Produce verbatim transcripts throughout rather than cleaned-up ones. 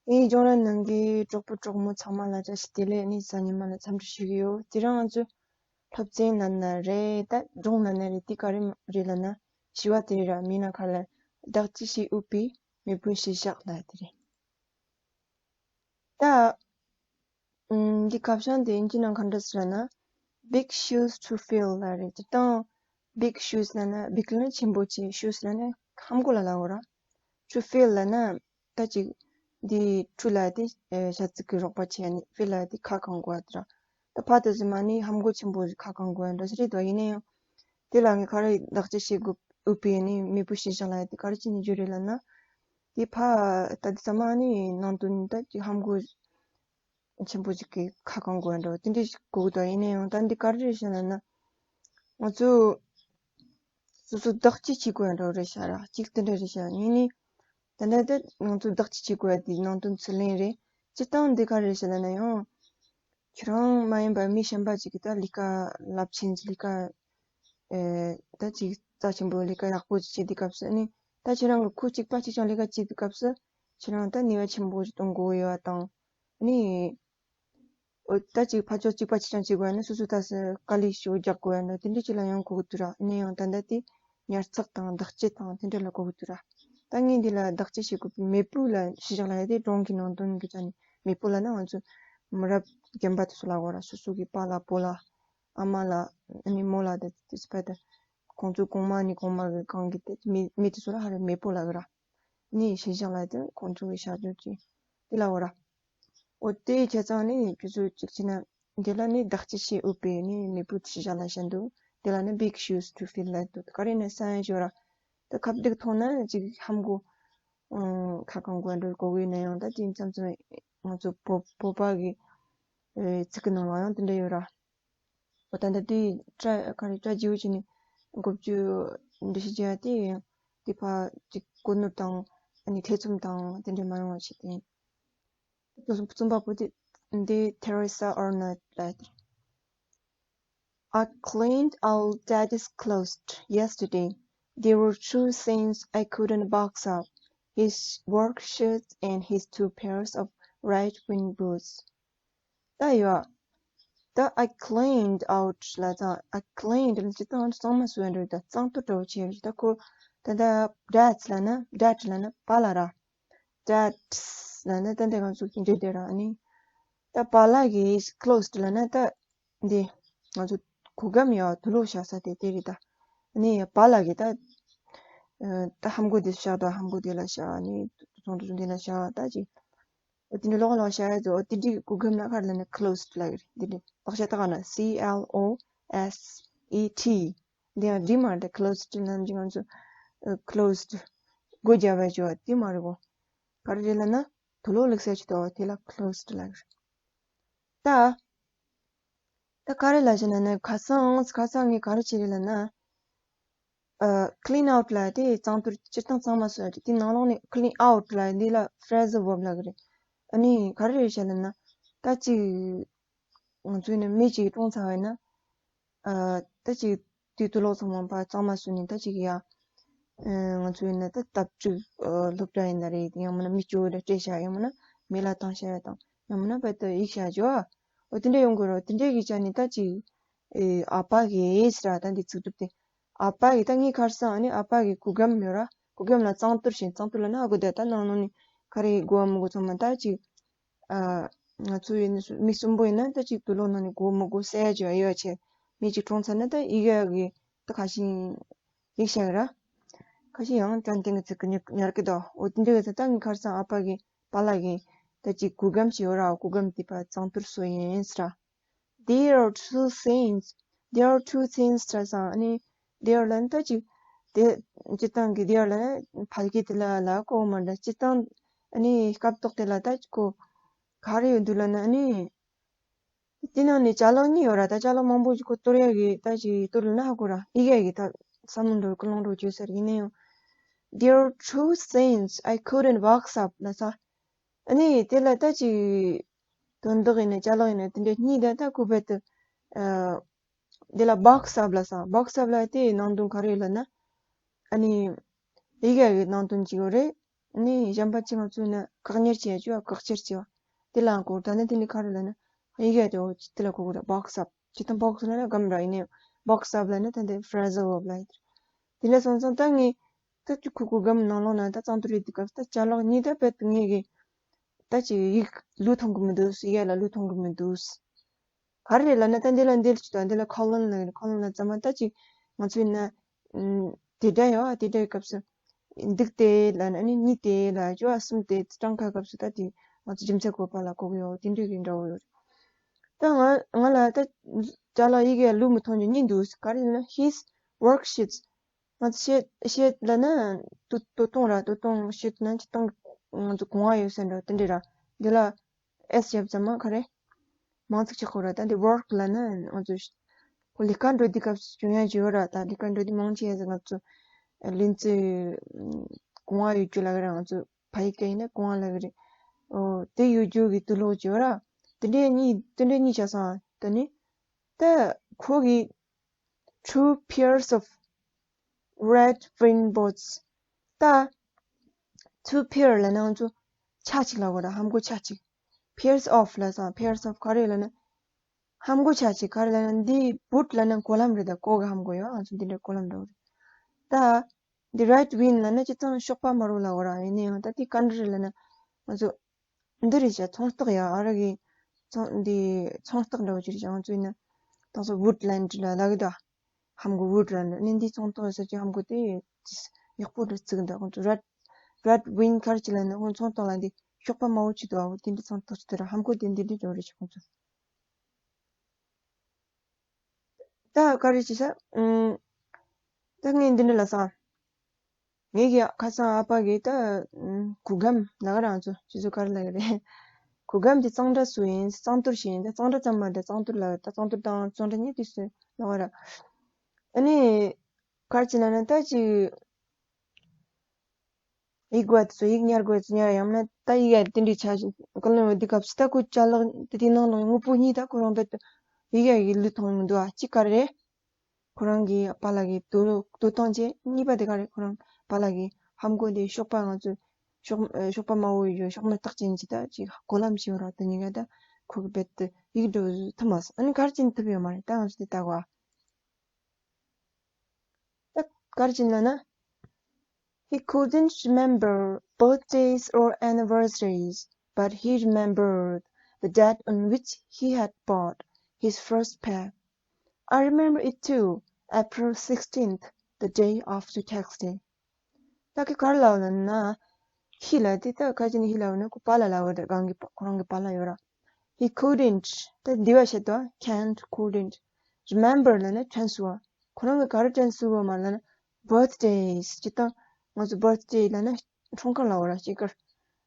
ངའི་སྦྱོང་བརྡར་གནང་མཁན་གྲོགས་པོ་གྲོགས་མོ་ཚང་མ་ལ་བཀྲ་ཤིས་བདེ་ལེགས། ཨ་ནི་གཟའ་ཉི་མ་ལ་འཚམས་འདྲི་ཞུ་གི་ཡོད། དེ་རིང་ང་ཚོས་སློབ་ཚན་ལབ་ན་རེད། ད་སྒྲུང་ལབ་ན་རེད། དེ་ག་རེ་རེད་ལབ་ན། བྱིས་པ་དེ་རེད་ར། མིང་ན་ཁ་ལ་བདག་གཅེས་བྱེད་འོས་པའི་མེས་པོའི་གཤིས་ཆགས་ལབ་དེ་རེད། ད་ཨུམ། འདི་ཁ་བྱང་དེ་ཨིན་ཇི་ནང་ག་འདྲ་ཟེར་ན། Big shoes to fill ལབ་རེད། སྤྱིར་བཏང་big shoes ལབ་ན། big ལབ་ན་ཆེན་པོ་བྱས། shoes ལབ་ན་ལྷམ་གོག་ལ་ལབ་དགོས་ར། To fill ལབ་ན་ད་ཅིག་འདི་to ལབ་དེ་ཨེ་བྱ་ཚིག་གི་རོགས་པ་བྱས། ཨ་ནི་fill ལབ་དེ་ཁ་གང་དགོས་པ་དེ་ར། ད་ཕ་དེ་ཟེར་མ་ནི་ལྷམ་གོག་ཆེན་པོ་ཁ་གང་དགོས་པ་འདྲ་ཞིག་རེད་དོ། ཡིན་ན་ཡང་དེ་ལ་ངས་ག་རེ་བདག་གཅེས་བྱེད་དགོས་འོས་པའི་ནི་མེས་པོའི་གཤིས་ཆགས་ལབ་དེ་ག་རེ་བྱས་ནས་བརྗོད་རེད་ལབ་ན། དེ་ཕ་ད་དེ་ཚང་མ་ནི་ནང་དོན་ད་ཅིག་ལྷམ་གོག་ཆེན་པོ་ཅིག་གི་ཁ་གང་དགོས་པ་འདྲ་བོ་དེ་འདྲ་ཞིག་གོ་གི་འདུག། ཡིན་ན་ཡང་ད་འདི་ག་རེ་རེད་ཤག་ལབ་ན། ང་ཚོ་སོ་སོ་བདག་གཅེས་བྱེད་དགོས་པ་འདྲ་བོ་རེད་ཤག་ར། གཅིག་དེ་འདྲ་རེད་ཤག། གཉིས་ནི་ད་ལྟ་ད་ང་ཚོ་བདག་གཅེས་བྱེད་དགོས་པ་དེ་ནང་དོན་ཚུར་ལེན་རེད། སྤྱིར་བཏང་འདི་ག་རེ་རེད་ཤག་ལབ་ན་ཡང་། ཁྱེད་རང་མ་ཡིན་པ་མི་གཞན་པ་ཅིག་གིས་ད་ལས་ཀ་རླབས་ཆེན་ཅིག་ལས་ཀ་ཨེ་ད་ཅིག་རྩ་ཆེན་པོ་ལས་ཀ་ཡག་པོ་ཅིག་བྱེད་དུས་སྐབས་སུ་ནི། ད་ཁྱེད་རང་གི་ཁོ་གཅིག་པ་གཅིག་རྐྱང་ལས་ཀ་བྱེད་དུས་སྐབས་སུ་ཁྱེད་རང་ད་ནུས་པ་ཆེན་པོ་ཞིག་གཏོང་དགོས་ཡོད་པ་དང་། ཨ་ནི་འོ་ད་ཅིག་ཕར་ཕྱོགས་གཅིག་པ་གཅིག་རྐྱང་བྱེད་དགོས་ན་སོ་སོ་ད་སུ་དཀའ་ལས་ཤིག་རྒྱག་དགོས་ཡ་འདྲ་དེ་འདྲ་ཅིག་ལ་ཡང་གོ་གི་འདུག་ར། ཨ་ནི་ཡང་ད་ལྟ་དེ་ཉར་ཚགས་དང་བདག་གཅེས་དང་དེ་འདྲ་ལ་གོ་གི་འདུག་ར། ད་ངས་འདི་ལ་བདག་གཅེས་བྱེད་དགོས་པའི་མེས་པོ་ལ་གཤིས་ཆགས་ལབ་ཡ་དེ་སྒྲུང་གི་ནང་དོན་གྱི་ཆ་ནས། མེས་པོ་ལབ་ན་ང་ཚོ་མི་རབས་རྒན་པ་དེ་ཚོ་ལ་གོ་ར། སོ་སོ་གི་པཱ་ལགས་པོ་ལགས། ཨ་མ་ལགས། ཨ་ནི་རྨོ་ལགས་དང་དེ་ཚོ་ཕར་དང་། ཁོང་ཚོ་གོང་མ་ནས་གོང་མ་གི་གང་གི་དེ་མི་མི་དེ་ཚོ་ལ་ཧ་རེ་མེས་པོ་ལབ་གི་ར། ནི་གཤིས་ཆགས་ལབ་དེ་ཁོང་ཚོ་གི་བྱ་སྤྱོད་ཅིག་དེ་ལ་འོ་ར། འོ་དེ་བྱས་ཙང་ནི་ཁྱོད་ཚོ་གཅིག་བྱས་ན་འདི་ལ་ནི་བདག་གཅེས་བྱེད་འོས་པའི་ནི་མེས་པོའི་གཤིས་ཆགས་ལབ་བཞག་འདུག། དེ་ལ་ནི་big shoes to fill ལབ་འདུག། ག་རེ་ན་བསམ་ཡ་ཅིག་ཡོད་ར། ད་ཁ་བདེ་མཐོང་ན་ཅིག་ལྷམ་གོག་ཁ་གང་དགོས་པ་འདྲ་གོ་གི་ཡོད་ན་ཡང་། ད་དེ་མཚམས་མཚམས་ང་ཚོ་བོད་བོད་པ་གི་ཚིག་གི་ནང་ལ་ཡང་དེ་འདྲ་ཡོད་ར། འོ་ད་ལྟ་དེ་སྒྲ་ག་རེ་སྒྲ་བརྗེ་པོ་བྱས་ནས་འགོ་བརྗོད་འདྲ་ཞིག་བྱས་ཏེ། དེ་ཕར་ཅིག་གོ་ནོར་དང་ཨ་ནི་ཐེ་ཚོམ་དང་དེ་འདྲ་མ་ཡོང་བ་བྱས་ཏེ། རྩོམ་པ་པོ་དེ་འདི་Teresa Arnott ལབ་ཡ་དེ་རེད། I cleaned out Daddy's clothes yesterday. There were two things I couldn't box up, his work shirt and his two pairs of red wing boots. ད་ཡོད། ད་I cleaned out ལབ་ཙང་། I cleaned ལབ་ཙང་གཙང་མ་བཟོས་འདྲ་བོ། ད་གཙང་བཏོག་འདྲ་བོ་བྱས་རེད། ད་ཁོ་ད་ད་Dad's ལབ་ན། Dad ལབ་ན་པཱ་ལགས་ར། Dad's ལབ་ན་ད་འདི་ང་ཚོ་འདྲེ་དེ་ར། ཨ་ནི་ད་པཱ་ལགས་ཀྱི་clothes ལབ་ན་ད་འདི་ང་ཚོ་གོས་སྒམ་ཡ་དུག་ལོག་བཞག་ས་དེ་དེ་རེད་ད། ཨ་ནི་པཱ་ལགས་ཀྱི་ད་ད་ལྷམ་གོག་དེ་བཞག་དང་། ལྷམ་གོག་དེ་ལ་བཞག། ཨ་ནི་ཚོང་དུ་འདི་ལ་བཞག་ད་ཅིག། འོ་དེ་འདྲ་ལོགས་ལ་བཞག་ཡ་དེ། འོ་དེ་འདྲའི་གོས་སྒམ་ལ་ག་རེ་ལབ་ན་closet ལབ་ཀྱི་རེད། འདི་འདྲ་ལག་བཞག་ད་ག་ན་C L O S E T། འདི་ཡང་འདི་མ་རེད། closet ལབ་ན་ཅིག་ང་ཚོ་closet སྒོ་རྒྱབ་པའི་ཅོ་དེ་མ་རེད་གོ། ག་རེ་རེད་ལབ་ན་དུག་ལོག་བླུགས་ས་ཅིག་འདུག། དེ་ལ་closet ལབ་ཀྱི་རེད། ད་ད་ག་རེ་ལབ་ཤེ་ན་ན། ཁ་སང་ཁ་སང་ངས་ག་རེ་བྱས་རེད་ལབ་ན། ཨ། clean out ལབ་དེ་གཙང་བཏོག་སྤྱིར་བཏང་གཙང་མ་བཟོ་ཡ་དེ། དེ་ནང་ལོགས་ནས་clean out ལབ་འདི་ལ་phrasal verb ལབ་ཀྱི་རེད། ཨ་ནི་ག་རེ་རེད་ཤག་ལབ་ན། ད་ཅིག་ང་ཚོས་ནི་མི་ཅིག་གྲོངས་ཚར་བ་ཡིན་ན། ཨ། ད་ཅིག་དེའི་དུག་ལོག་ཚང་མ་ཕར་གཙང་མ་བཟོས་ནས། ད་ཅིག་ཡ། ཨ། ང་ཚོ་ཡིན་ན་ད་བཏབ་སྒྲིག་ཨ། སློབ་གྲྭ་ཡིན་ན་རེད། ཡང་མིན་ན་མི་སྐྱོ་བོ་ལ་སྤྲད་བཞག། ཡང་མིན་ན་མེ་ལ་བཏང་བཞག་ཡ་དང་། ཡང་མིན་ན་བལ་ཏི་གཡུག་བཞག་ཅོ། འོ་དེ་འདྲ་ཡོང་གི་རེད། དེ་འདྲའི་གི་ཆ་ནས་ད་ཅིག་ཨེ། ཨ་ཕ་གི་ཟེར་ར། ད་འདི་ཚིག་གྲུབ་དེ། ཨ་ཕ་གི་ད་ངའི་ཁར་སང་ཨ་ནི་ཨ་ཕ་གི་གོས་སྒམ་ཡོད་ར། གོས་སྒམ་ལ་གཙང་བཏོག་བྱས། གཙང་བཏོག་ལབ་ན་ཧ་གོ་བསྡད། ད་ནང་ལོགས་ནས་ག་རེ་དགོས་མི་དགོས་ཚང་མ་ད་ཅིག་ཨ། ང་ཚོ་ཡིན་ན་མི་གསུམ་པོ་ཡིན་ན་ད་ཅིག་དུག་ལོག་ནང་ནས་དགོས་མི་དགོས་གསལ་ཡ་ཅིག་ཡོད་བྱས། མི་ཅིག་གྲོངས་ཚར་ན་ད་གཡུག་ཡ་གི་ད་ཁ་ཤས་གཡུག་བཞག་གི་ར། ཁ་ཤས་ཡང་དྲན་རྟེན་གྱི་ཚིག་གི་ཉར་གི་འདུག། འོ་དེ་འདྲ་གི་ད་ད་ངའི་ཁར་སང་ཨ་ཕ་གི་པཱ་ལགས་ཀྱི་ད་ཅིག་གོས་སྒམ་ཞིག་ཡོད་ར། གོས་སྒམ་དེ་ཕར་གཙང་བཏོག་བཟོས་ཡིན་ཟེར་ར། There are two things. There are two things ཟེར་སོང་། ཨ་ནི་there ལབ་ན་ད་ཅིག་དེ་སྤྱིར་བཏང་གི་there ལབ་ན་ཕལ་སྐད་དེ་ལ་ལ་གོ་མ་འདྲ། སྤྱིར་བཏང་ཨ་ནི་སྐབས་ཐོག་དེ་ལ་ད་ཅིག་གོ་ག་རེ་ཡོད་འདུག་ལབ་ན། ཨ་ནི་དེ་ནང་ནས་ཅ་ལག་གཉིས་ཡོད་ར། ད་ཅ་ལག་མང་པོ་ཅིག་གོ་གཏོར་ཡ་གི་ད་ཅིག་གཏོར་ལབ་ན་ཧ་གོ་ར། གཡུག་ཡ་གི་ད་བསམ་བློ་འགྲོ་ཀུན་སློང་འགྲོ་བཅོས་ཟེར། ཡིན་ན་ཡང་། There are two things I couldn't box up ལབ་ས། ཨ་ནི་དེ་ལ་ད་ཅིག་དོན་དག་ཡིན་ན་ཅ་ལག་ཡིན་ན་དེ་འདྲ་གཉིས་ད་ད་ཁོ་རྦད་དེ། ཨ། དེ་ལ་box up ལབ་ས། box up ལབ་དེ་ནང་དོན་ག་རེ་ལབ་ན། ཨ་ནི་གཡུག་ཡ་གི་ནང་དོན་ཅིག་ཡོད་རེད། ནི་གཞན་པ་ཅི་ང་ཚོས་ན་བཀག་ཉར་བྱས་ཡ་ཅོ་བཀག་ཆར་བྱས་པ། དེ་ལའང་གོ་ད་ནི་དེ་ནི་ག་རེ་ལབ་ན་ཡི་གེ་དེ་འོ་དེ་ལ་གོ་གོ་ར་box up། ཇི་ལྟར་box ལབ་ན་སྒམ་ར་ཡིན་ནའི་box up ལབ་ན་ད་དེ་phrasal verb ལ་ཡིན། དེ་ནས་སོང་ཙང་ད་ངས་ད་ཅི་ཁུ་ཁུ་སྒམ་ནང་ལོགས་ན་ད་གཙང་ཏུ་རེད་དུས་སྐབས་ད་ཅ་ལག་གཉིས་ད་བེད་ངས་གི་ད་ཅི་ཡིག་ལུས་ཐོང་གི་མི་འདུག་ཡི་གེ་ལ་ལུས་ཐོང་གི་མི་འདུག་ག་རེ་རེད་ལབ་ན་ད་འདི་ལ་འདི་ལ་ཅི་ད་འདི་ལ་colon ལ་colon ལ་ཙམ་མ་ད་ཅིག་ང་ཚོའི་ན་དེ་འདྲ་ཡོད་དེ་འདྲའི་སྐབས་སུ་འདུག་སྟེ་ལབ་ན་ཨ་ནི་གཉིས་ཏེ་ལ་ཅོ་ཨ་གསུམ་ཏེ་གྲངས་ཀ་སྐབས་སུ་ད་དེ་ང་ཚོ་རྒྱུ་མཚན་བཀོད་པ་ལ་གོ་གི་ཡོད་དེ་འདྲའི་གི་འདྲ་བོ་ཡོད་རེད། ད་ང་ང་ལ་ད་ཅ་ལག་ཡི་གེ་ལུས་མི་ཐོང་རྒྱུ་གཉིས་འདུག་ག་རེ་ལབ་ན་his worksheets ང་ཚོ་ཤེད་ཤེད་ལབ་ན་ཏོ་ཏོ་ཏོང་ར་ཏོ་ཏོང་ཤེད་ན་ཅི་ཏང་ང་ཚོ་གོང་བ་ཡོད་ས་འདྲ་དེ་འདྲ་ར་འདི་ལ་S བརྒྱབ་ཙམ་མ་ག་རེ། མང་ཚིག་ཆགས་ཁོ་ར་ད་འདི་work ལབ་ན་ང་ཚོ་ཁོ་ལས་ཀ་འགྲོ་དུས་སྐབས་སུ་བྱུང་ཡ་ཅིག་ཡོད་ར་ད་ལས་ཀ་འགྲོ་དུས་མང་ཆེ་ཡ་ང་ཚོ་ལིན་ཙི་གོང་བ་ཡོད་རྒྱུ་ལ་ག་ར་ང་ཚོ་ཕ་ཡི་ཀ་ཡིན་ན་གོང་བ་ལ་ག་རེ། ཨོ་དེ་ཡོད་རྒྱུ་གི་དུག་ལོག་ཅིག་ཡོད་ར་དེ་འདྲའི་གཉིས་དེ་འདྲའི་གཉིས་ཆགས་སོང་ད་ནི་ད་ཁོ་གི two pairs of red wing boots ད་two pair ལབ་ན་ང་ཚོ་ཆ་གཅིག་ལབ་དགོས་ར་ཧམ་གོ་ཆ་གཅིག pairs of ལབ་སོང་pairs of ག་རེ་ལབ་ན་ཧམ་གོ་ཆ་གཅིག་ག་རེ་ལབ་ན་འདི་boot ལབ་ན་གོ་ལམ་རེད་ད་གོ་གི་ཧམ་གོ་ཡོད་ང་ཚོ་འདི་འདྲ་གོ་ལམ་འདྲ་བོ་རེད་ད། འདི་red wing ལབ་ན་སྤྱིར་བཏང་གཤོག་པ་དམར་པོ་ལབ་དགོས་ར་ཡིན་ན་ཡང་ད་འདི་ག་འདྲ་རེད་ལབ་ན་ང་ཚོ་འདི་རེད་བྱ་ཚོང་རྟགས་ཡ་ཨ་ར་གི་ཚོང་འདི་ཚོང་རྟགས་འདྲ་བོ་ཅིག་རེད་བྱ་ང་ཚོ་ཡིན་ན་ད་སོ་Woodland ལ་ལ་གི་ད་ཧམ་གོ་Woodland ནི་འདི་ཚོང་རྟགས་ཟེར་གྱི་ཧམ་གོ་དེ་ཡག་པོ་རེད་ཚིག་འདི་ཁོང་ཚོ་Red Red Wing གར་གྱི་ལ་ནི་ཁོང་ཚོང་རྟགས་ལ་འདི་གཤོག་པ་དམར་པོ་ཅིག་འདུག་ཨ་བོ་དེ་འདི་ཚོང་རྟགས་ཅིག་དེ་ར་ཧམ་གོ་དེ་འདི་འདི་འདྲ་རེད་བྱ་ཁོང་ཚོ། ད་ག་རེ་བྱེད་ས། ཨུམ། ད་ངས་འདི་འདྲ་ལ་སང་། ངེད་ཀྱི་ཁ་སང་ཨ་ཕ་གིས་ད་ཨུམ་གུར་གུམ་ལ་ག་རང་ཚོ་ཅི་ཚོ་ག་རེ་ལ་གི་རེད། གུར་གུམ་དེ་གཙང་སྦྲ་སུ་ཡིན་གཙང་ཏུར་ཞིག་ཡིན་ད་གཙང་སྦྲ་ཙམ་མ་རེད་གཙང་ཏུར་ལ་ད་གཙང་ཏུར་དང་གཙང་སྦྲ་གཉིས་དུས་སུ་ལ་ག་ར། ཨ་ནི་གར་ཅི་ན་ན་ད་ཅི། ཡིག་དགོས་ཚོ་ཡིག་ཉར་དགོས་ཚོ་ཉར་ཡང་ན་ད་ཡིག་ཡ་དེ་འདྲའི་ཆ་ཞིག་ག་ལ་འོ་དེ་སྐབས་སུ་ད་ཁོ་ཅ་ལག་དེ་དེ་ནང་ལ་དངོས་པོ་གཉིས་ད་ཁོ་རང་བེད་ཡིག་ཡ་གི་ལུས་ཐོང་མི་འདུག་ཨ་གཅིག་ག་རེ་ཁོ་རང་གི་པཱ་ལགས་ཀྱི་དོ་དོ་ཐང་ཆེ་གཉིས་པ་དེ་ག་རེ་ཁོ་རང་པཱ་ལགས་ཀྱི་ཧམ་གོ་དེ་གཤོག་པ་ང་ཚོ་གཤོག་གཤོག་པ་དམར་པོ་ཡོད་གཤོག་མེ་སྟག་ཅན་གྱི་ད་ཅིག་གོ་ལམ་ཞིག་ཡོད་ར་དེ་གཉིས་ཀ་ད་ཁོ་གི་བེད་དུ་ཡིག་འགྲོ་ཐུབ་མ་སོང་ཨ་ནི་ག་རེ་བྱས་ནས་ཐུབ་ཡོད་མ་རེད་ད་ང་ཚོ་དེ་ལྟ་གོ་ཨ། ད་ག་རེ་བྱས་ན་ན། He couldn't remember birthdays or anniversaries, but he remembered the date on which he had bought his first pair. I remember it too, April sixteenth, the day after Tax Day. ད་གི་ག་རེ་ལབ་ན་ན། ཧི་ལ་དེ་ད་ག་ཅི་ནི་ཧི་ལབ་ན་ཁོ་པཱ་ལགས་ལབ་ཡོད་རེད་གང་གི་ཁོ་རང་གི་པཱ་ལགས་ཡོད་ར། He couldn't. ད་འདི་བ་བཤད་དོ། Can't, couldn't. Remember ལབ་ན་དྲན་སོང་བ། ཁོ་རང་གི་ག་རེ་དྲན་སོང་བ་མ་ལབ་ན། Birthdays ཅི་ད། ང་ཚོ་birthday ལབ་ན་འཁྲུངས་སྐར་ལབ་བ་ར་སྐྱེས་སྐར།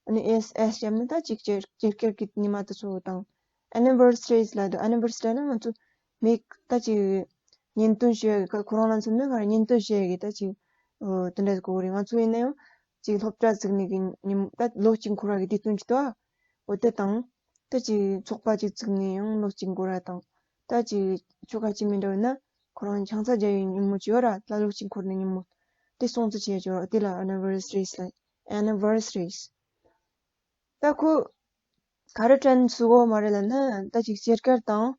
ཨ་ནི་S S བྱས་ན་ད་ཅིག་སྐྱེས་སྐྱེས་སྐར་གྱི་ཉི་མ་དེ་ཚོ་དང་། Anniversaries ལབ་དུས་anniversary ལབ་ན་ང་ཚོ་མི་ད་ཅིག་བརྙན་ཐུང་བཤད་ཁོ་རང་ལ་མཚོན་ན་ག་རེ་བརྙན་ཐུང་བཤད་གི་ད་ཅིག་དེ་འདྲ་གོ་རེད་ང་ཚོ་ཡིན་ན་ཡང་ཅིག་སློབ་གྲྭ་ཚུགས་ནས་གི་ཉིན་ད་ལོ་གཅིག་འཁོར་བ་གི་དུས་སྟོན་ཅིག་ཏོ། འོ་དེ་དང་། ད་ཅིག་ཚོགས་པ་ཅིག་བཙུགས་ནས་ཡང་ལོ་གཅིག་འགོར་བ་དང་། ད་ཅིག་ཆོ་ག་ཅིག་མི་འདྲ་བ་ན་ཁོ་རང་ཆང་ས་རྒྱག་ཡའི་ཉིན་མོ་ཅིག་ཡོད་ར་ད་ལོ་གཅིག་འཁོར་ནས་ཉིན་མོ། དེ་སྲུང་བརྩི་བྱེད་ཡ་ཅིག་ཡོད་ར་དེ་ལ་anniversaries ལ་anniversaries། ད་ཁོ་ག་རེ་དྲན་སོང་གོ་མ་རེད་ལབ་ན་ད་ཅིག་སྐྱེས་སྐར་དང་།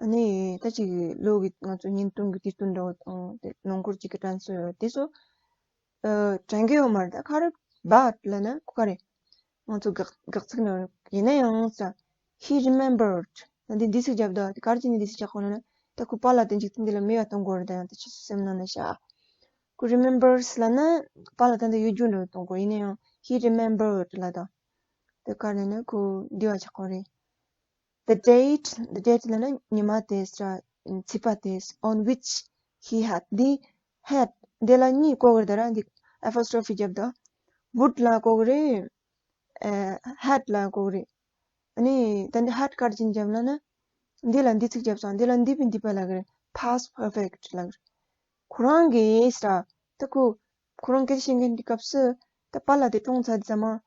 ཨ་ནི་ད་ཅིག་ལོ་གི་ང་ཚོ་བརྙན་ཐུང་གི་དུས་སྟོན་འདྲ་བོ་དང་དེ་ནང་ཁུལ་ཅིག་གི་དྲན་གསོ་ཡོད་དེ་ཚོ་ཨ་དྲན་གི་ཡོད་མ་རེད་ད་ག་རེ་but ལབ་ན་ག་རེ་ང་ཚོ་དགག་དགག་ཚིག་ནང་ཡིན་ན་ཡང་ས་he remembered ད་འདི་འདི་ཚིག་རྒྱབ་ད་དེ་ག་རེ་བྱས་ནས་འདི་ཚིག་རྒྱག་གོ་ལབ་ན་ད་ཁོ་པཱ་ལགས་དེ་འཇིག་རྟེན་འདི་ལ་མེད་པ་གཏོང་དགོས་རེད་ད་ཡང་དེ་ཁྱེད་ཚོ་སེམས་ནང་ན་བཞག་ཁོ་remembers ལབ་ན་པཱ་ལགས་ད་འདི་ཡོད་རྒྱུ་འདྲ་བོ་གཏོང་དགོས་ཡིན་ན་ཡང་he remembered ལབ་ད་དེ་ག་རེ་ན་ཁོ་འདི་བ་ཆགས་གོ་རེད། The date, the date ལབ་ན་ཉི་མ་དེ་ཚོད་ཚེས་པ་དེ་on which he had འདི་had འདི་ལ་གཉིས་བཀོད་དགོས་རེད་ད་ར་འདི་apostrophe རྒྱབ་ད། would ལ་བཀོད་དགོས་རེད། ཨ་had ལ་བཀོད་དགོས་རེད། ཨ་ནི་ད་འདི་had ག་རེ་བྱས་ནས་རྒྱབ་ལབ་ན། འདི་ལ་འདི་ཚིག་རྒྱབ་སོང་འདི་ལ་འདི་བི་འདི་པ་ལབ་གི་རེད། past perfect ལབ་གི་རེད། ཁོ་རང་གིས་ད་ཁོ་ཁོ་རང་སྐད་ཆ་བཤད་མཁན་གྱི་སྐབས་སུ་ད་པཱ་ལགས་དེ་གྲོངས་ཚར་དུས་ཙམ་པ།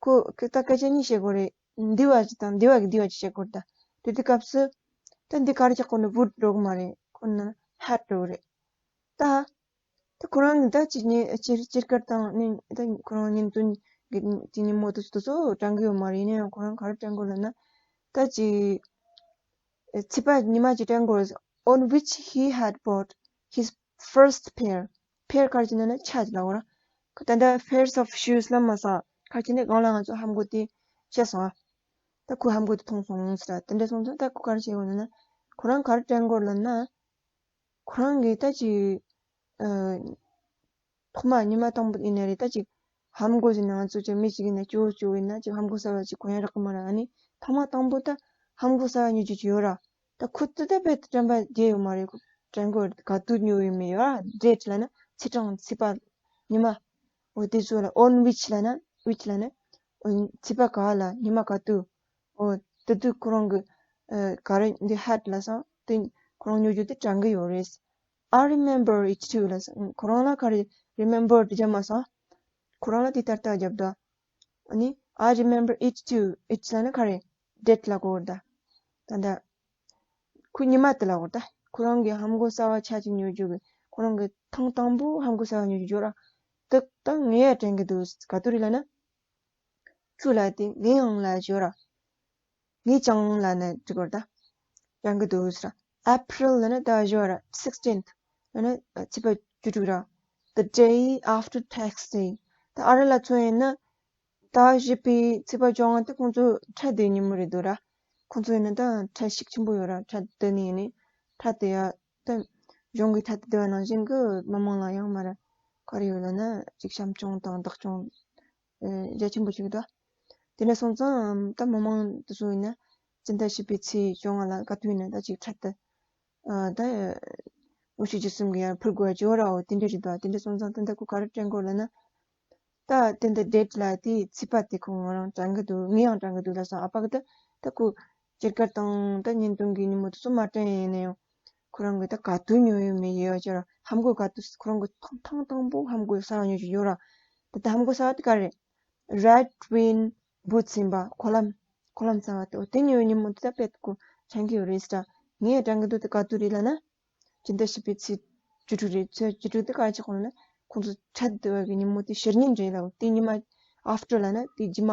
ཁོ་ད་སྐད་ཆ་གཉིས་བཤད་དགོས་རེད། འདི་བ་ཅིག་དང་འདི་བ་གི་འདི་བ་ཅིག་བཤད་དགོས་རེད་ད། དེ་དུས་སྐབས་སུ་ད་འདི་ག་རེ་རྒྱག་དགོས་ན་would འགྲོ་གི་མ་རེད་ཁོ་ན་had འགྲོ་གི་རེད། ད་ད་ཁོ་རང་གི་ད་ཅིག་ཉེ་སྐྱེས་སྐྱེས་སྐར་དང་ནི་ད་ཁོ་རང་བརྙན་ཐུང་ གི་ཉིན་མོ་དེ་ཚོ་དེ་ཚོ་དྲན་གི་ཡོད་མ་རེད། ཡིན་ན་ཡང་ཁོ་རང་ག་རེ་དྲན་གི་ཡོད་ལབ་ན། ད་ཅིག་ཚིག་པ་ཉི་མ་ཅིག་དྲན་གི་ཡོད། On which he had bought his first pair. Pair ག་རེ་ཟེར་ན་ཆ་ཅིག་ལབ་དགོས་ར། ད་ལྟ་pairs of shoes ལབ་མ་སོང་། ག་རེ་ཟེར་ན་སྒང་ལ་ང་ཚོ་ལྷམ་གོག་དེ་བཤད་སོང་ཨ། ད་ཁོས་ལྷམ་གོག་དེ་མཐོང་སོང་ཟེར་ར། དེ་འདྲ་སོང་ཙང་ད་ཁོ་ག་རེ་བྱེད་དགོས་ལབ་ན། ཁོ་རང་ག་རེ་དྲན་གི་ཡོད་ལབ་ན། ཁོ་རང་གིས་ད་ཅིག་ཨ། ཐོག་མ་ཉི་མ་དང་པོ་ཡིན་ནའི་རེད། ད་ཅིག་ལྷམ་གོག་ཟེར་ན་ང་ཚོ་ཅིག་མི་ཞིག་ཡིན་ན་སྐྱོ་བོ་སྐྱོ་བོ་ཡིན་ན་ཅིག་ལྷམ་གོག་གསར་པ་ཅིག་གོན་ཡ་རག་གི་མ་རེད། ཨ་ནི་ཐོག་མ་དང་པོ་ད་ལྷམ་གོག་གསར་པ་ཉོ་རྒྱུ་ཅིག་ཡོད་ར། ད་ཁོ་ཚོ་ད་དཔེ་དྲན་པ་བརྗེད་ཡོད་མ་རེད། ཁོ་དྲན་གི་ཡོད་རེད། ག་དུས་ཉོ་ཡོད་མེད་ཡོད་ར། Date ལབ་ན་ཚེས་གྲངས། ཚེས་པ། ཉི་མ། འོ་དེ་ཚོ་ལ་on which ལབ་ན། Which ལབ་ན། འོ་ཚེས་པ་ག་ལ་ཉི་མ་ག་དུས། འོ་དེ་དུས་ཁོ་རང་གི་ཨ་ག་རེ་འདི་had ལབ་སོང་། དེ་ཁོ་རང་ཉོ་རྒྱུ་དེ་དྲན་གི་ཡོད་རེད། I remember it too ལབ་སོང་། ཁོ་རང་ལ་ག་རེ་remember དེ་རྒྱབ་མ་སོང་། ཁོ་རང་ལ་དེ་ལྟར་ལྟར་རྒྱབ་འདུག་ཨ་ནི་I remember it too. It ལབ་ན་ག་རེ། Date ལབ་དགོས་རེད་ད། ད་ལྟ་ཁོ་ཉི་མ་དེ་ལབ་དགོས་རེད་ད། ཁོ་རང་གི་ལྷམ་གོག་གསར་པ་ཆ་གཅིག་ཉོ་རྒྱུ་གི་ཁོ་རང་གི་ཐེངས་དང་པོ་ལྷམ་གོག་གསར་པ་ཉོ་རྒྱུ་ཡོད་ར། དེ་ད་ངས་ཡང་དྲན་གི་འདུག་ག་དུས་རེད་ལབ་ན། ཁྱོད་ལ་དེ་ངས་ཡང་ལབ་ཡོད་ར། ངས་ཀྱང་ལབ་ན་འགྲིག་གི་རེད་ད། དྲན་གི་འདུག་ཟེར། April ལབ་ན་ཟླ་བ་བཞི་པ་ར། Sixteenth ལབ་ན་ཚེས་པ་བཅུ་དྲུག་ར། The day after Tax Day. ད་ཨ་རི་ལ་མཚོན་ཡིན་ན། ཟླ་བ་བཞི་པའི་ཚེས་པ་བཅོ་ལྔ་དེ་ཁོང་ཚོ་ཁྲལ་བསྡུ་ཉིན་མོ་རེད་འདུག་ར། ཁོང་ཚོ་ཡིན་ན་ད་ཁྲལ་ཤུགས་ཆེན་པོ་ཡོད་ར། ཁྲལ་བསྡུ་ནི་ཡིན་ནི། ཁྲལ་དེ་ཡ་ད་གཞུང་གི་ཁྲལ་དེ་བསྡུ་བ་ནང་བཞིན་གི་མི་མང་ལ་ཡང་མ་ར་ག་རེ་ཡོད་ལབ་ན་ཅིག་བྱམས་སྐྱོང་དང་བདག་སྐྱོང་ཨེ་རྒྱ་ཆེན་པོ་ཞིག་འདུག་དེ་འདྲ་སོང་ཙང་ད་མི་མང་དེ་ཚོ་ཡིན་ན་སྤྱི་ཟླ་བཞི་པའི་ཚེས་བཅོ་ལྔ་ལ་ག་དུས་ཡིན་ན་ད་ཅིག་ཁྲལ་དེ་ཨ་ད་འུ་ཆོ་རྒྱུ་གསུམ་གྱི་ཡར་ཕུལ་དགོས་ཡ་ཅིག་ཡོད་ར། འོ་དེ་འདྲ་རེད་འདུག་དེ་འདྲ་སོང་ཙང་ད་ལྟ་ཁོ་ག་རེ་དྲན་གི་ཡོད་ལབ་ན། ད་དེ་འདྲ་date ལབ་དེ་ཚེས་པ་དེ་ཁོ་ང་རང་དྲན་གི་འདུག་ངས་ཡང་དྲན་གི་འདུག་ལབ་སོང་། ཨ་ཕ་གི་ད་ད་ཁོ་སྐྱེས་སྐར་དང་ད་བརྙན་ཐུང་གི་ཉིན་མོ་དེ་ཚོ་མ་དྲན་ཡིན་ན་ཡང་། ཁོ་རང་གིས་ད་ག་དུས་ཉོས་ཡོད་མེད་ཡོད་ཅེས་ར། ལྷམ་གོག་ག་དུས་ཁོ་རང་གིས་ཐེངས་ཐེངས་དང་པོ་ལྷམ་གོག་གསར་པ་ཉོ་རྒྱུ་ཡོད་ར། ད་ལྟ་ལྷམ་གོག་གསར་པ་དེ་ག་རེ། Red Wing Boots ཡིན་པ། གོ་ལྷམ། གོ་ལྷམ་གསར་པ་དེ། འོ་དེ་ཉོས་ཡོད་ཉིན་མོ་དེ་ད་དཔེ་ཁོ་དྲན་གི་ཡོད་རེད་ཟེར། ངས་དྲན་གི་འདུག་དེ་ག་དུས་རེད་ལབ་ན། སྤྱི་ཟླ་བཞི་པའི་ཚེས་བཅུ་དྲུག་རེད། ཚེས་བཅུ་དྲུག་དེ་ག་རེ་བྱེད་གོ་ལབ་ན། ཁོང་ཚོ་ཁྲལ་བསྡུ་བ་གི་ཉིན་མོ་དེ་ཕྱི་ཉིན་རེད་ལབ། དེ་ཉི་མ་after ལབ་ན་དེ་རྗེས་མ།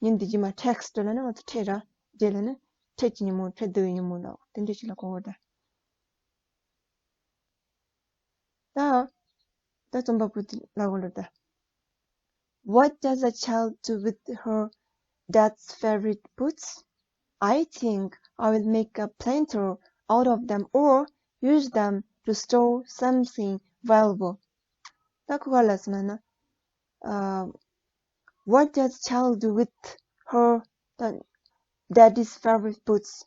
ཉིན་དེ་རྗེས་མ། Tax Day ལབ་ན་ང་ཚོ་ཁྲལ་ར། Day ལབ་ན་ཁྲལ་གྱི་ཉིན་མོ། ཁྲལ་བསྡུ་བའི་ཉིན་མོ་ལབ། དེ་འདྲ་ཞིག་ལ་གོ་བ་ད། ད། ད་རྩོམ་པ་པོ་དེ་ལབ་གོ་ལ་ད། What does a child do with her dad's favorite boots? I think I will make a planter out of them or use them to store something valuable. ད་ཁོ་ག་ལ་ཟེར་ན་ན། ཨ། What does child do with her daddy's favorite boots?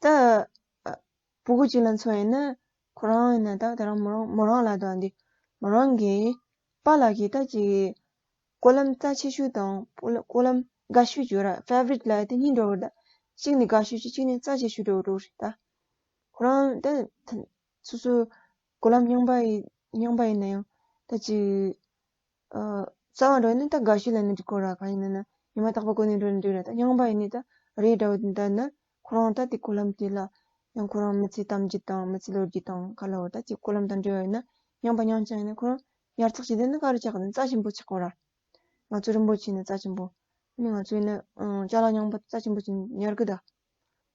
ད་ཨ། ཕྲུ་གུ་གཅིག་ལ་མཚོན་ཡིན་ན། ཁོ་རང་ཡིན་ན་ད་ད་རང་མོ་རང་མོ་རང་ལ་ད་འདི་མོ་རང་གི་པཱ་ལགས་ཀྱི་ད་ཅིག་གོ་ལྷམ་རྩ་ཆེ་ཤོས་དང་གོ་ལྷམ་དགའ་ཤོས་ཅིག་ཡོད་ར། Favorite ལབ་ཡ་དེ་གཉིས་འདྲ་བོ་རེད་ད། གཅིག་ནི་དགའ་ཤོས་ཅིག་གཅིག་ནི་རྩ་ཆེ་ཤོས་འདྲ་བོ་འདྲ་བོ་རེད་ད། ཁོ་རང་ད་སོ་སོ་གོ་ལྷམ་རྙིང་པ་ཡིན་རྙིང་པ་ཡིན་ན་ཡང་ད་ཅིག་ཨ། རྩ་བ་འདྲ་བོ་ཡིན་ན་ད་དགའ་ཤོས་ལབ་ན་འགྲིག་གོ་ར། གང་ཡིན་ན་ན་ཉི་མ་རྟག་པར་གོན་ནས་འགྲོ་ན་འགྲིག་ར། ད་རྙིང་པ་ཡིན་ནི་ད་རེད་འདྲ་བོ་ད་ན། ཁོ་རང་ད་དེ་གོ་ལྷམ་དེ་ལ་ཡང་ཁོ་རང་མི་ཚེ་ཐམས་ཅད་དང་མི་ཚེ་ལོ་རྒྱུས་དང་ག་ལ་བ་ད་ཅིག་གོ་ལྷམ་དང་འབྲེལ་བ་ཡོད་ན། རྙིང་པ་རྙིང་རྐྱང་ཡིན་ན་ཁོ་རང་ཉར་ཚགས་བྱེད་དེ་ནི་ག་རེ་ཆགས་ན་རྩ་ཆེན་པོ་ཆགས་གོ་ར། ང་ཚོ་རིན་པོ་ཆེ་ནི་རྩ་ཆེན་པོ། ཨ་ནི་ང་ཚོ་ཡིན་ན་ཨང་ཅ་ལག་རྙིང་པ་རྩ་ཆེན་པོ་ཅིག་ཉར་གི་ད།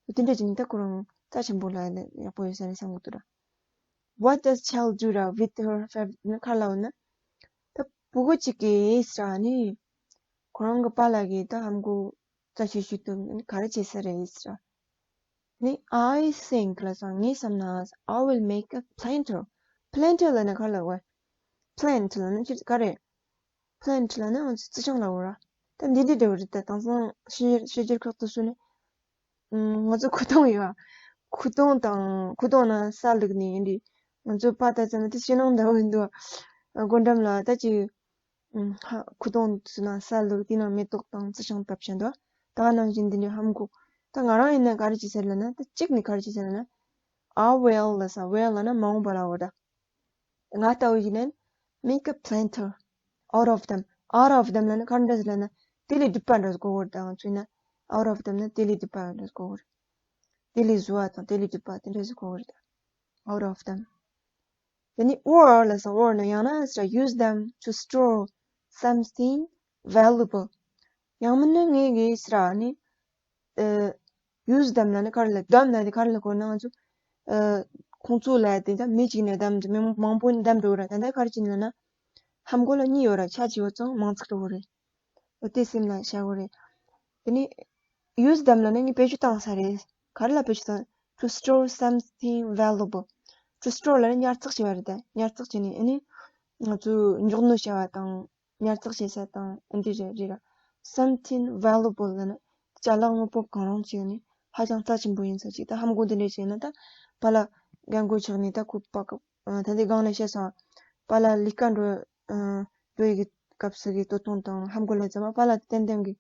དེ་འདྲ་ཅིག་ནི་ད་ཁོ་རང་རྩ་ཆེན་པོ་ལ་ཡིན་ན་ཡག་པོ་ཡོད་ས་རེད་བསམ་གི་འདུག་ར། What does child do ར་with her favorite ནི་ག་ལ་བ་ན། ད་ཕྲུ་གུ་གཅིག་གིས་ཟེར་ཨ་ནི། ཁོ་རང་གི་པཱ་ལགས་ཀྱིས་ད་ལྷམ་གོག་རྩ་ཆེ་ཤོས་དེ་ག་རེ་བྱེད་ས་རེད་ཟེར། ནི་I think ལབ་སོང་། ངས་བསམ་ན་I will make a planter. Planter ལབ་ན་ག་ལ་བ། Plant ལབ་ན་ཅི་ག་རེ། Plant ལབ་ན་ང་ཚོ་རྩི་ཤིང་ལབ་དགོས་ར། ད་འདི་འདི་འདྲ་བོ་རེད་ད། དེང་སང་ཕྱི་ཕྱི་རྒྱལ་ཁག་དེ་ཚོ་ནི། ཨུམ། ང་ཚོ་ཁུ་སྟོང་ཡོད་ཨ། ཁུ་སྟོང་དང་ཁུ་སྟོང་ནང་ས་བླུགས་ནས་ཡིན་དུས། ང་ཚོ་ཕ་ད་ཙམ་དེ་ཕྱི་ནང་འདྲ་བོ་ཡིན་འདུག་ཨ། སྒོ་འགྲམ་ལ་ད་ཅིག་ཨུམ། ཧ། ཁུ་སྟོང་ཚོ་ནང་ས་བླུགས། དེ་ནང་མེ་ཏོག་དང་རྩི་ཤིང་བཏབ་བཞག་འདུག་ད་ནང་བཞིན་འདི་འདྲའི་ལྷམ་གོག་ད་ང་རང་ཡིན་ན་ག་རེ་བྱེད་ས་རེད་ལབ་ན། ད་གཅིག་ནི་ག་རེ་བྱེད་ས་རེད་ལབ་ན། I will ལབ་ས། Will ལབ་ན་མ་འོངས་པ་ལ་འོ་ད། ང་ལྟ་བུ་ཡིན་ན། Make a planter out of them. Out of them ལབ་ན་ག་འདྲ་ཟེར་ལབ་ན། དེ་ལས་སྒྲུབ་པ་འདྲ་ཟེར་གོ་བོར་ད་ང་ཚོ་ཡིན་ན། Out of them ལབ་ན་དེ་ལས་སྒྲུབ་པ་འདྲ་ཟེར་གོ་བོར། དེ་ལས་བཟོ་བ་དང་དེ་ལས་སྒྲུབ་པ་དེ་འདྲ་ཟེར་གོ་བོར་ད། Out of them. དེ་ནི་or ལབ་ས། Or ནི་ཡང་ན་ཟེར། Use them to store something valuable. ཡང་མིན་ན་ངས་གི་ཟེར་ཨ་ནི། ཨ། use them ལབ་ན་ག་རེ་ལབ། them ལབ་དེ་ག་རེ་ལབ་དགོས་ན། ང་ཚོ། ཨ། ཁོང་ཚོ་ལབ་དེ་ད་མི་གཅིག་ནས་them་ཟེར། མི་མང་པོ་ནས་them འགྲོ་གི་ར། ད་ལྟ་ག་རེ་བྱས་ནས་ལབ་ན། ཧམ་གོ་ལ་གཉིས་ཡོད་ར། ཆ་ཆེ་བོ་ཙང་མང་ཚིག་འགྲོ་གི་རེད། འོ་དེ་སེམས་ལ་བཞག་དགོས་རེད། དེ་ནས་use them ལབ་ན་ངས་བེད་སྤྱོད་བཏང་ས་རེད། ག་རེ་ལ་བེད་སྤྱོད་བཏང་། to store something valuable. to store ལབ་ན་ཉར་ཚགས་བྱས་པ་རེད། ད་ཉར་ཚགས་བྱས་ནས་ཨ་ནི་ང་ཚོ་མགྱོགས་ནོར་བྱ་བ་དང་། ཉར་ཚགས་བྱེད་ས་དང་འདི་རེད་རེད་ར། Something valuable ལབ་ན་ཅ་ལག་དངོས་པོ་གང་རུང་ཅིག་ནི་ཧ་ཅང་རྩ་ཆེན་པོ་ཡིན་ས་ཅིག་ད་ཧམ་གོ་འདི་འདྲས་བྱས་ན་ད་པཱ་ལགས་རྒན་རྒོན་ཆགས་ནས་ད་ཁོ་པ་ཀ་ད་འདི་སྒང་ལ་བཤད་སོང་། པཱ་ལགས་ལས་ཀ་འགྲོ་འགྲོ་ཡི་གི་སྐབས་སུ་གི་ལྟོ་ཐུང་དང་ཧམ་གོ་ལ་ཙམ་པ་པཱ་ལགས་ཏན་ཏན་གི་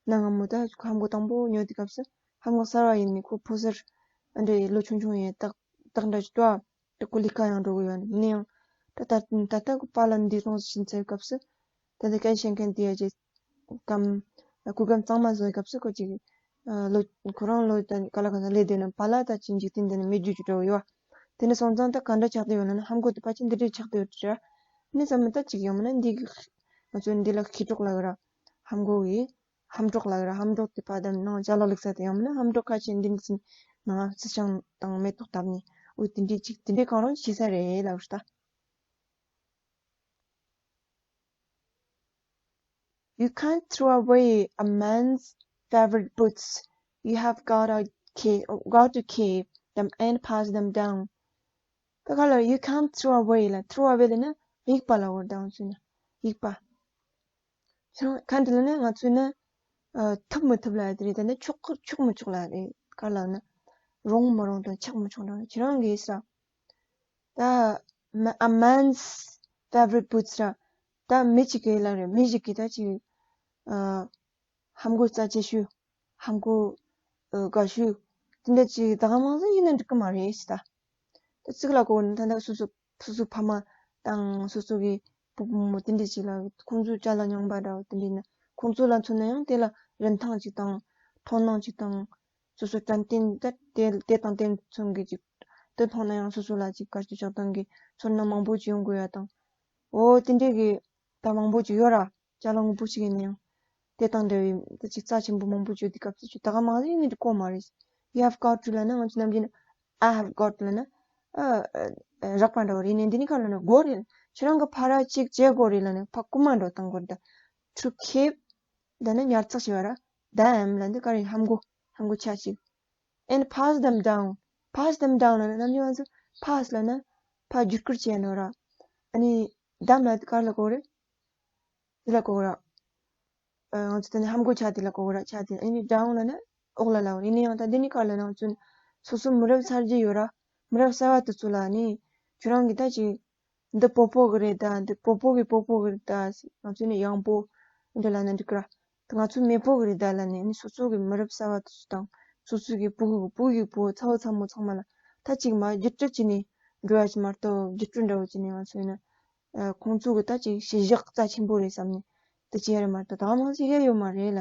གནའ་སྔ་མོ་ད་ཧམ་གོ་དང་པོ་ཉོ་དུས་སྐབས་སུ་ཧམ་གོ་གསར་བ་ཡིན་ནི་ཁོ་ཕོ་གསར་ཨ་འདྲས་ལོ་ཆུང་ཆུང་ཡིན་སྟག་སྟག་འདྲ་ཅིག་ཏོ། ད་ཁོ་ལས་ཀ་ཡང་འགྲོ་གི་ཡོད་ནི་ཡང་། ད་ད་ད་ལྟ་ཁོ་པཱ་ལགས་འདི་སོང་ཕྱིན་ཚར་སྐབས་སུ། ད་ལྟ་སྐད་བཤད་མཁན་དེ་ཡ་ཅེ་གམ་སྐུ་གམ་གཙང་མ་བཟོ་བའི་སྐབས་སུ་ཁོ་ཅིག་ཨ། ལོ་ཁོ་རང་ལོ་ད་ག་ལ་ག་ལ་ལས་དེ་ན་པཱ་ལགས་ད་ཅི་འཇིག་རྟེན་འདི་ན་མི་རྒྱུད་ཅིག་འགྲོ་གི་ཡོད། དེ་ནས་སོང་ཙང་ད་ག་འདྲ་ཆགས་བསྡད་ཡོད་ན་ན་ཧམ་གོ་དེ་ཕལ་ཆེར་འདི་འདྲས་ཆགས་བསྡད་ཡོད་རེད། ནི་ཙམ་མི་ད་ཅིག་ཡོང་མིན་ན་འདི་གི་ང་ཚོ་འདི་ལ་ཁེ་གྲོགས་ལ་གི་ར་ཧམ་གོ་གི་ཧམ་གྲོགས་ལབ་ཀྱི་ར། ཧམ་གྲོགས་དེ་ཕ་དམ་ནང་ཅ་ལག་ལུགས་ས་དེ་ཡང་མིན་ན་ཧམ་གྲོགས་ཁ་ཤས་འདི་འདི་ནང་སི་ཆང་དང་མེ་ཏོག་བཏབ་ནས་འོ་དེ་འདྲའི་ཅིག་དེ་འདྲའི་གང་རུང་བྱེད་ས་རེད་ལབ་ཀྱི་རེད་ད། You can't throw away a man's favorite boots. You have got to keep, got to keep them and pass them down. ད་ག་ལ་you can't throw away ལ་throw away ལ་ན་གཡུག་པ་ལ་བོར་དང་ཚུལ་ན་གཡུག་པ། ཁྱེད་རང་ག་འདི་ལ་ནི་ང་ཚོས་ནི་ཨ། ཐུབ་མི་ཐུབ་ལ་དེ་རེད། ད་ནི་ཆོག་གི་ཆོག་མི་ཆོག་ལ་རེད། ག་ལ་ནི་རུང་མི་རུང་དང་ཆགས་མི་ཆོག་འདྲ་ཁྱེད་རང་གིས་ས། ད་a man's favorite boots ར། ད་མི་གཅིག་གི་ལ་རེད། མི་ཞིག་གིས་ད་ཅིག་ཨ། ཧམ་གོ་རྩ་ཆེ་ཤོས། ཧམ་གོ་ཨ། དགའ་ཤོས། དེ་འདྲ་ཅིག་ད་ག་མང་ཟིག་ཡིན་ན་འགྲིག་གི་མ་རེད་ཟེར་ད། ད་ཚིག་ལ་གོ་ན་ད་ལྟ་སོ་སོ་སོ་སོའི་ཕ་མ་དང་སོ་སོ་གི་བུ་བུ་མོ་དེ་འདྲ་ཅིག་ལ་ཁོང་ཚོའི་ཅ་ལག་རྙིང་པ་འདྲ་བོ་དེ་འདྲ་ཡིན་ན་ཁོང་ཚོ་ལ་མཚོན་ན་ཡང་དེ་ལ་རིན་ཐང་ཅིག་དང་མཐོང་སྣང་ཅིག་དང་སོ་སོ་དྲན་རྟེན་ད་དེ་དེ་དང་དེ་མཚུངས་གི་ཅིག་དེ་མཐོང་ན་ཡང་སོ་སོ་ལ་ཅིག་དཀའ་སྤྱད་ཆགས་སྡང་གི་ཚོར་སྣང་མང་པོ་ཅིག་ཡོང་དགོས་ཡ་དང་། འོ་དེ་འདྲ་གི་ད་མང་པོ་ཅིག་ཡོད་ར། ཅ་ལག་དངོས་པོ་ཞིག་ཡིན་ན་ཡང་། དེ་དང་འདྲ་བའི་ད་ཅིག་རྩ་ཆེན་པོ་མང་པོ་བརྗོད་དུས་སྐབས་སུ་ཅིག་ད་ག་མང་ཟིག་ཡིན་ན་འགྲིག་གོ་མ་རེད། You have got to ལབ་ན་ང་ཚོ་ནམ་རྒྱུན་I have got ལབ་ན་ཨ་རགས་པ་འདྲ་བོ་རེད། ནས་འདི་ནི་ག་ལབ་ན་དགོས་རེད། ཁྱེད་རང་གི་ཕ་ར་གཅིག་བྱེད་དགོས་རེད་ལབ་ན་ཕ་རྐུ་མ་འདྲ་བོ་བཏང་དགོས་རེད་ད། To keep ལབ་ན་ཉར་ཚགས་བྱེད་པ་ར། Them ལབ་འདི་ག་རེ་ཧམ་གོ་ཧམ་གོ་ཆ་ཞིག And pass them down. pass them down ལབ་ན་ནམ་རྒྱུན་ང་ཚོ་pass ལབ་ན་ཕར་བརྒྱུད་བསྐུར་བྱས་ནོ་ར། ཨ་ནི་them ལབ་ག་ལ་གོ་རེད། དེ་ལ་གོ་ར། ཨ། ང་ཚོ་ད་ནི་ཧམ་གོ་ཆ་དེ་ལ་གོ་ར། ཆ་དེ་ཨ་ནི་down ལབ་ན་འོག་ལ་ལབ་རེད། ཡིན་ན་ཡང་ད་འདི་ནི་ག་ལབ་ན་ང་ཚོ་སོ་སོ་མི་རབས་གསར་བརྗེ་ཡོད་ར། མི་རབས་གསར་བ་དེ་ཚོ་ལ་ནི་ཁྱོད་རང་གི་ད་ཅིག་འདི་སྤོ་སྤོ་གི་རེད་ད། འདི་སྤོ་སྤོ་གི་སྤོ་སྤོ་གི་རེད་ད། ང་ཚོས་ནི་ཡང་སྤོ་འདི་ལ་ནི་འགྲིག་གི་ར། ང་ཚོ་མེས་པོ་གི་རེད་ད་ལ་ནི་ནི་སོ་སོ་གི་མི་རབས་གསར་བ་དེ་ཚོ་དང་སོ་སོ་གི་བུ་གི་བུ་གི་བུ་ཚ་བོ་ཚ་མོ་ཚང་མ་ལ་ད་ཅིག་མ་བརྒྱུད་སྤྲོད་བྱས་ནས་འགྲོ་ཡ་ཅིག་མ་གཏོགས་བརྒྱུད་སྤྲོད་འདྲ་བོ་བྱས་ནས་ང་ཚོས་ནི་ཨ། ཁོང་ཚོ་གི་ད་ཅིག་གཞི་བཞག་རྩ་ཆེན་པོ་རེད་བསམ་ནས་དེ་བྱས་རེད་མ་གཏོགས་ད་ག་མང་ཞིག་ཡ་ཡོད་མ་རེད་ལ།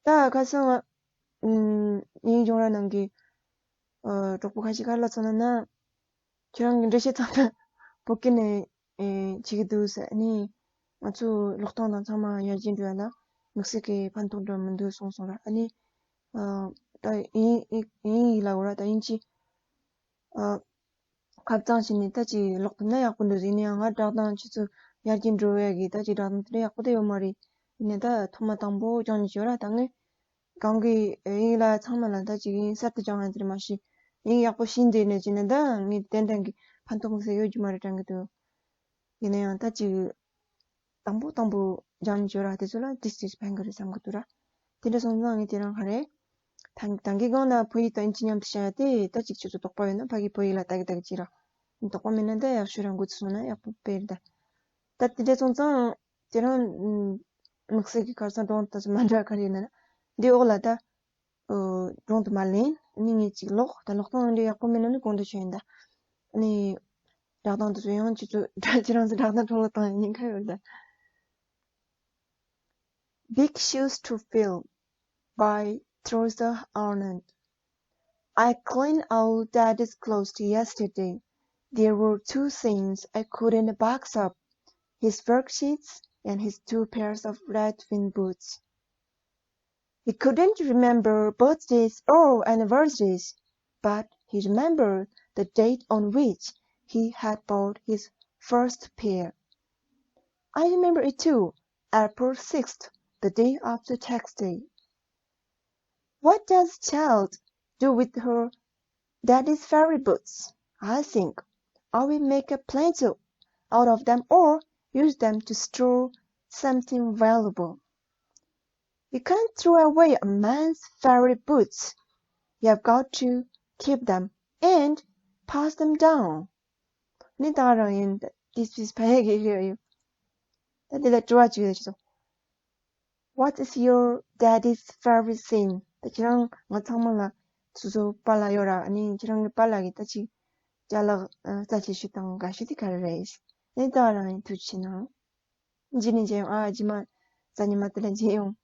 ད་ཁ་སང་ཨ། ཨུམ། ཡིན་ཀྱང་ར་ནང་གི་ཨ། གྲོགས་པོ་ཁ་ཤས་ག་རེ་ལབ་སོང་ན་ན། ཁྱེད་རང་གི་འགྲེལ་བཤད་ཚང་མ་བོད་སྐད་ནས་ཨེ། བྱེད་ཀྱི་འདུག་ཟེར། ཨ་ནི་ང་ཚོ་ཀློག་སྟངས་དང་ཚང་མ་ཡར་རྒྱས་འགྲོ་ཡ་ལ་དམིགས་བསལ་གྱི་ཕན་ཐོགས་འདྲ་མི་འདུག་གསུངས་སོང་ར། ཨ་ནི་ཨ། ད་ཡིན་ཡིན་ཡིན་ལབ་ར། ད་ཡིན་གྱི་ཨ། ཁ་བྱང་བྱས་ནས་ད་ཅིག་ཀློག་ཐུབ་ན་ཡག་པོ་འདུག་ཡིན་ན་ཡང་ང་བསྒྲགས་གཏམ་ཁྱེད་ཚོ་ཡར་རྒྱས་འགྲོ་ཡ་གི་ད་ཅིག་བསྒྲགས་གཏམ་དེ་འདྲ་ཡག་པོ་དེ་ཡོད་མ་རེད། ཡིན་ནའི་ད་ཐོག་མ་དང་པོ་སྦྱང་ནས་བྱོས་ར། ད་ངས་གང་གི་དབྱིངས་ལ་ཚང་མ་ལ་ད་ཅིག་དབྱིངས་གསར་དུ་སྦྱང་ཡ་དེ་རེད་མ་གཞི་དབྱིངས་ཡག་པོ་ཤེས་འདི་ནས་བྱས་ནས་ད་ངས་ཏན་ཏན་གི་ཕན་ཐོགས་མི་སྲིད་ཡོད་རྒྱུ་མ་རེད་དྲན་གི་འདུག་ཡིན་ན་ཡང་ད་ཅིག་དང་པོ་དང་པོ་སྦྱང་ནས་བྱོས་ར། དེ་ཚོ་ལ་ཏིག་ཏིག་ཕན་གི་རེད་བསམ་གི་འདུག་ར། དེ་འདྲ་སོང་ཙང་ངས་དེ་རིང་ག་རེ། ད་ད་གིན་སྒང་ལ་བོད་ཡིག་དང་དབྱིན་ཇི་མཉམ་དུ་བཤད་ཡ་དེ་ད་ཅིག་ཁྱོད་ཚོ་དོགས་པ་ཡོད་ན་ཕ་གི་བོད་ཡིག་ལ་ལྟ་གི་ལྟ་གི་ཅིག་ར། དོགས་པ་མེད་ན་ད་ཡག་ཤོས་ར། འགོ་ཚུགས་སོང་ན་ཡག་པོ་དཔེ་རེད་ད། ད་དེ་འདྲ་སོང་ཙང་དེ་རིང་དམིགས་བསལ་གྱི་ཁ་སང་སྒྲུང་དེ་ཚོ་མ་འདྲ་ག་རེ་ཡིན་ན་འདི་འོག་ལ་ད། ཨོ། སྒྲུང་དེ་མར་ལེན། ཨ་ནི་ངས་ཅིག་ཀློག་ད་ཀློག་སྟངས་འདི་ཡག་པོ་མེད་ན་ནི་གོང་དུ་ཞུས་ཡིན་ད། ཨ་ནི་བསྒྲགས་གཏམ་དེ་ཚོ་ཡང་ཁྱེད་ཚོ་ཁྱེད་རང་ཚོ་བསྒྲགས་གཏམ་འཕྲོ་བརླག་བཏང་ཡ་ཉེན་ཁ་ཡོད་ད། Big shoes to fill by Teresa Arnold. I cleaned out Daddy's clothes yesterday. There were two things I couldn't box up: his worksheets and his two pairs of red twin boots. He couldn't remember birthdays or anniversaries, but he remembered the date on which he had bought his first pair. I remember it too, April sixth, the day after tax day. What does child do with her daddy's fairy boots? I think I will make a plancho out of them or use them to store something valuable. You can't throw away a man's fairy boots. You have got to keep them and pass them down. ནི་ད་རང་ཡིན། This is ཕ་ཡ་གི་རེད་ཡོད། ད་འདི་ལ་དྲི་བ་གཅིག་ཡོད་ཅེས། What is your daddy's favorite scene? ད་ཁྱེད་རང་ང་ཚང་མ་ལ་སོ་སོ་པཱ་ལགས་ཡོད་ར། ཨ་ནི་ཁྱེད་རང་གི་པཱ་ལགས་ཀྱི་ད་ཅིག་ཅ་ལག་ཨ་རྩ་ཆེ་ཤོས་དང་དགའ་ཤོས་དེ་ག་རེ་རེད། ནི་ད་རང་ཡིན་ཐུགས་ཆེ་གནང་། རྗེས་ནས་མཇལ་ཡོང་། ཨ་རྗེས་མ་རྩ་ཉི་མ་དེ་ལ་མཇལ་ཡོང་།